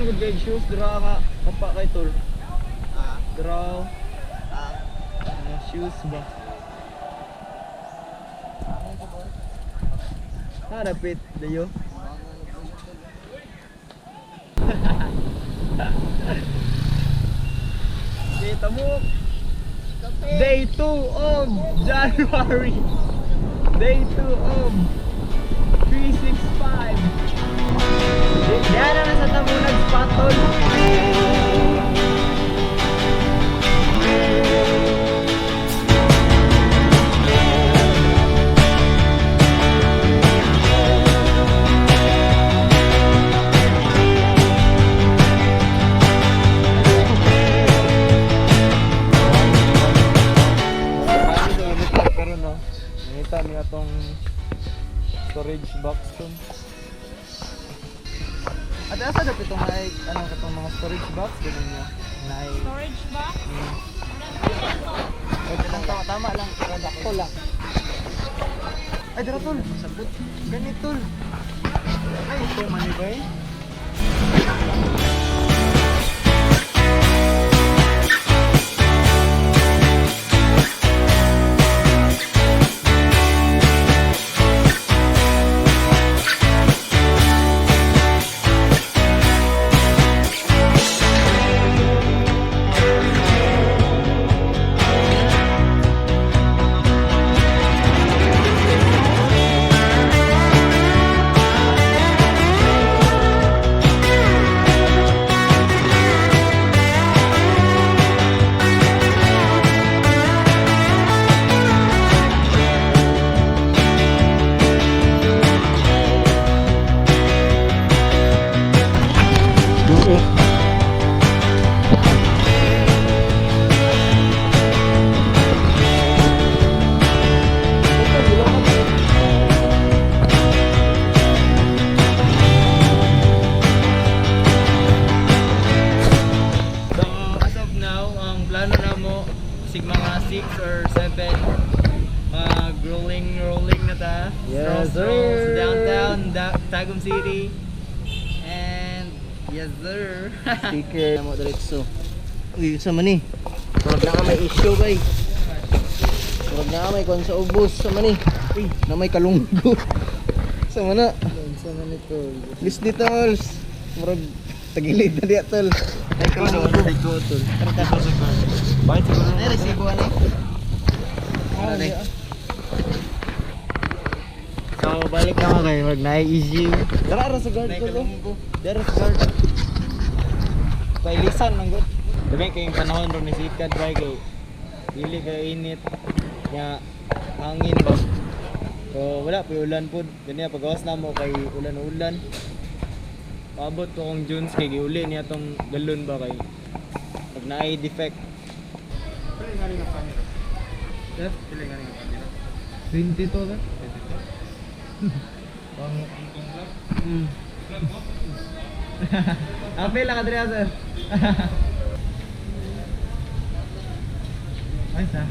Daghan gud kay shoes dira nga kapa kay tol. Dira. Mga shoes ba? Harapit dayo. Kita mo. Day 2 of January. Day 2 of 365. Diyan na sa Tamunag spot tol. Pero no, nangita niya tong storage box to. At asa dapat itong may ano katong mga storage box ganun niya. Nay. Storage box? Okay lang, tama, tama lang. Sakto lang. Ay, dara tol. Sabot. Ganit tol. Ay, ito man ba eh? So, as of now, ang plano na mo, sig mga 6 or 7, mag rolling rolling na ta. Yes, Stroll, stroll sir. sa downtown, Tagum City. And yes sir. Sticker mo diretso. Uy, sa man ni. Murag na ka may issue bay. Murag na ka may kuan sa ubos sa man ni. Uy, na may kalunggo. Sa man na. Sa man ito. List di tol. Murag tagilid na diya tol. Ay kalunggo. Ay ko tol. Bakit siguro? Ay resibo ani. Ano ni? So, balik na ako kay murag na issue. Dara ra sa guard Nay tol. kalunggo. Dara sa guard. Pailisan man gud. Dami kayong panahon ron ni sikat bay kay dili kay init nya hangin ba. So wala pa ulan pud. Ganiya pagawas na mo kay ulan-ulan. Paabot ko kong Junes kay giuli niya tong galon ba kay pag naay defect. Pila nga nga camera? Sir, Pila nga nga camera? 22 ba? 22. Pang Ang kong vlog? Vlog mo? Apel lang kadre sir. Ay sa.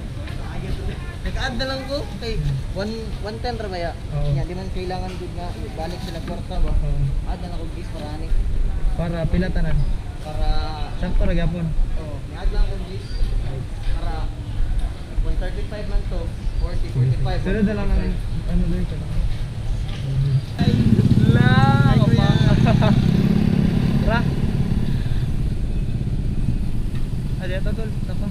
Nag-add na lang ko kay 1 110 ra ba ya? Oo. Nya di man kailangan gud nga balik sila kwarta ba. Add na lang ko gis para ani. Para pila tanan. Para Sakto ra gyapon. oh, ni-add lang ko gis para 135 man to, 40, 45. Sunod na lang ng ano doon ka. La, Ra. Adi ato tol, tapa.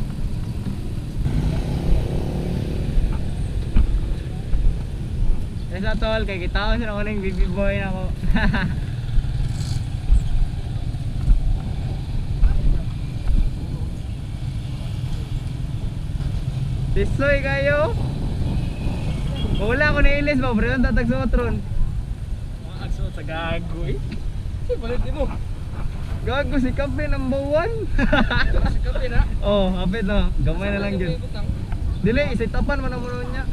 Esa tol, kay kitaon siya ako ng baby boy na ako. Tisoy kayo. Wala ko na ilis ba, pero yung tatag sa tron. Mga agsuot sa gago eh. Kasi balit din mo. Gago si Kape number 1. Si kape na. Oh, kapit no. Gamay na lang yun. Dili, isitapan man ang muno niya.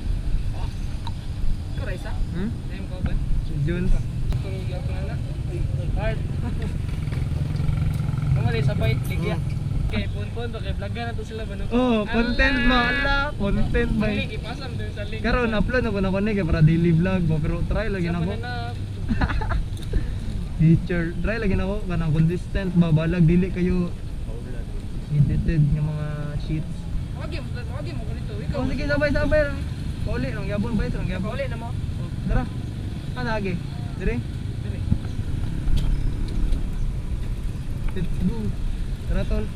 Ikaw isa? Hmm? Ayun ko ba? Si Junes. Itong gyapon na na. Hard. Kamali sabay ligya. Kay pon-pon to kay vlogger na to sila ba no? Oh, content mo. Ala, content ba? Ang link ipasam dun sa link. Karon upload na ko na ko ni kay para daily vlog ba pero try lagi na Sa ko. na. Feature, try lagi na ako kanang consistent ba balag dili kayo edited nga mga sheets. Wagi mo ganito. Ikaw. Oh, sige sabay-sabay lang. Pauli lang gyapon ba lang gyapon. Pauli na mo. Oh, dara. Ana agi. Dire. Dire. Let's go. Tara tol.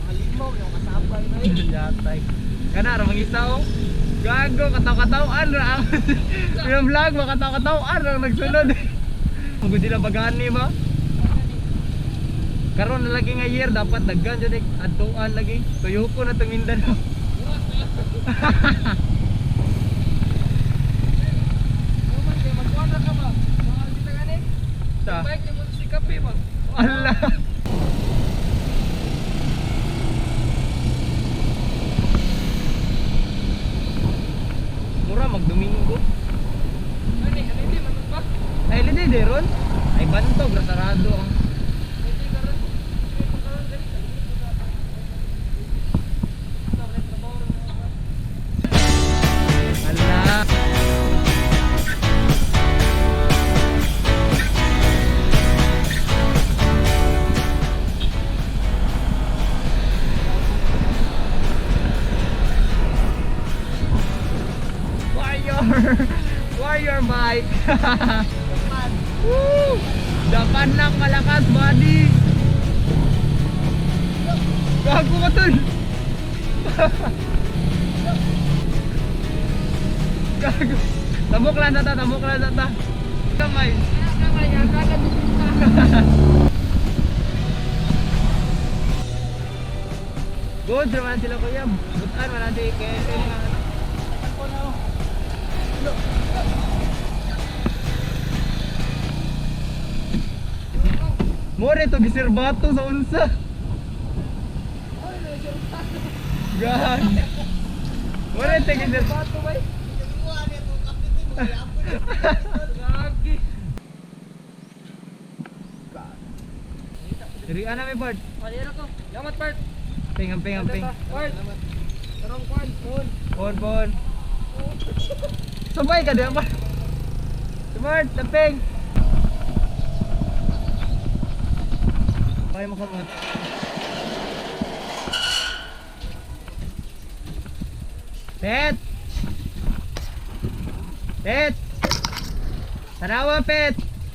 Halimaw yung kasabay na eh. Yatay. Kana ra mangisa oh. Gago kataw-katawan ra ang. Yung vlog makataw-katawan ra ang nagsunod. Kung sila bagani ba? Karon na lagi nga year dapat daghan jud adtuan lagi. Tuyo ko na tong Mindanao. Sa Bike ni mo si kape ba? Allah. Mura magdomingo. Ani, ani di man ba? Ay lidi de ron. Ay bantog ra sarado ang. Hindi karon. Karon dali. Allah. Warrior bike. Woo! Japan lang malakas, buddy. Gago ka tol. Gago. Tabok lang ta, tabok lang ta. Kamay. Good naman sila kuya. Butan man natin KSL nga ano. More to giserbato sa unsa. God. More to giserbato bay. Gagi. Diri ana may part. Palira ko. Yamat part. Ping amping amping. Part. Tarong kwan, phone. Pon pon. Sabay ka diyan pa. Smart, tamping. Kaya mo kamot. Pet! Pet! Tanawa, Pet!